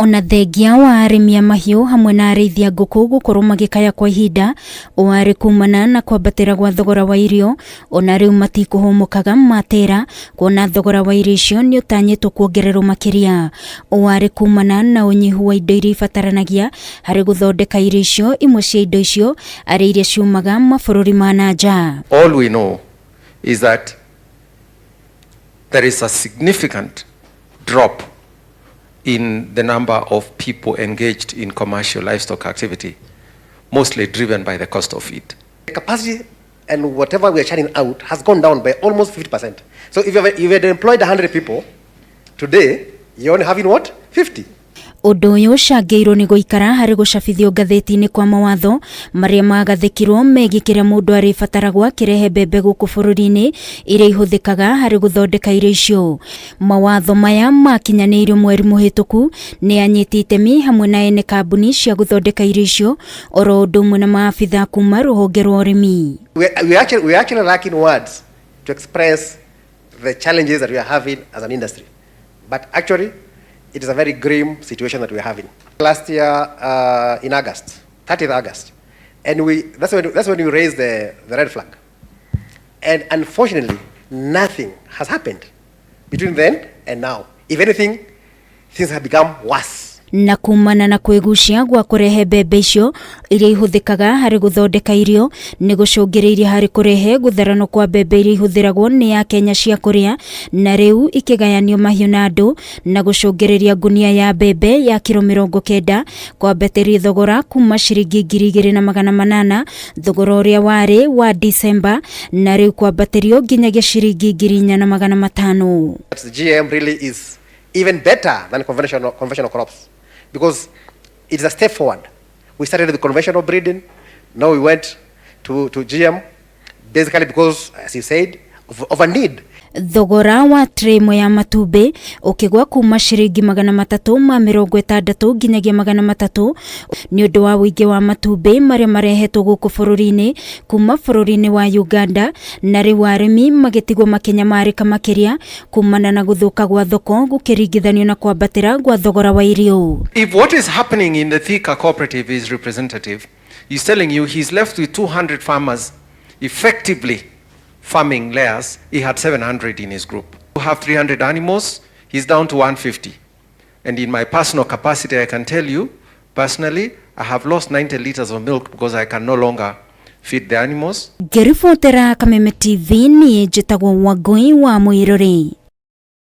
Ona thengia wa arĩmi a mahiũ hamwe na arĩithi a ngũkũ gũkorwo magĩkaya kwa ihinda warĩ kumana na kwambatĩra gwa thogora wa irio, ona rĩu matikũhũmũkaga matera kuona thogora wa irio icio nĩ ũtanyĩtwo kuongererwo makĩria. Warĩ kumana na ũnyihu wa indo iria ibataranagia harĩ gũthondeka irio icio, imwe cia indo icio arĩ iria ciumaga mabũrũri ma na nja. All we know is that there is a significant drop in the number of people engaged in commercial livestock activity, mostly driven by the cost of feed. The capacity and whatever we are churning out has gone down by almost 50%. So if you had employed 100 people, today you're only having what? 50. Ũndũ ũyũ ũcangĩirwo nĩ gũikara harĩ gũcabithio ngathĩti-inĩ kwa mawatho marĩa magathĩkirwo megiĩ kĩrĩa mũndũ arĩbataragwo akĩrehe mbembe gũkũ bũrũri-inĩ iria ihũthĩkaga harĩ gũthondeka irio icio. Mawatho maya makinyanĩirio mweri mũhĩtũku nĩ anyiti itemi hamwe na ene kambuni cia gũthondeka irio icio oro ũndũ ũmwe na maabitha kuma rũhonge rwa ũrĩmi. We are actually lacking words to express the challenges that we are having as an industry. But actually, it is a very grim situation that we are having. Last year in August, 30th August, and that's when we raised the red flag. And unfortunately, nothing has happened between then and now. If anything, things have become worse. Na kumana na kwĩgucia gwa kũrehe mbembe icio iria ihũthĩkaga harĩ gũthondeka irio nĩ gũcũngĩrĩirie harĩ kũrehe gũtharano kwa mbembe iria ihũthĩragwo nĩ Akenya cia kũrĩa na rĩu ikĩgayanio mahiũ na andũ na gũcũngĩrĩria ngunia ya mbembe ya kiro 90 kwambatĩrio thogora kuma ciringi 2800 thogora ũrĩa warĩ wa Disemba na rĩu kwambatĩrio nginyagia ciringi 4500. The GM really is even better than conventional crops because it's a step forward. We started with conventional breeding, now we went to GM, basically because, as you said, of a need. Thogora wa tray ĩmwe ya matumbĩ ũkĩgwa kuma ciringi 360 nginyagia 300 nĩ ũndũ wa ũingĩ wa matumbĩ marĩa marehetwo gũkũ bũrũri-inĩ kuma bũrũri-inĩ wa Uganda na rĩu arĩmi magĩtigwo makĩnyamarĩka makĩria kumana na gũthũka gwa thoko gũkĩringithanio na kwambatĩra gwa thogora wa irio. If what is happening in the Thika cooperative is representative, he's telling you he's left with 200 farmers effectively farming layers. He had 700 in his group. You have 300 animals, he's down to 150. And in my personal capacity, I can tell you, personally, I have lost 90 liters of milk because I can no longer feed the animals. Ngĩribotera Kameme TV niĩ njĩtagwo Wangũi wa Mũirũrĩ.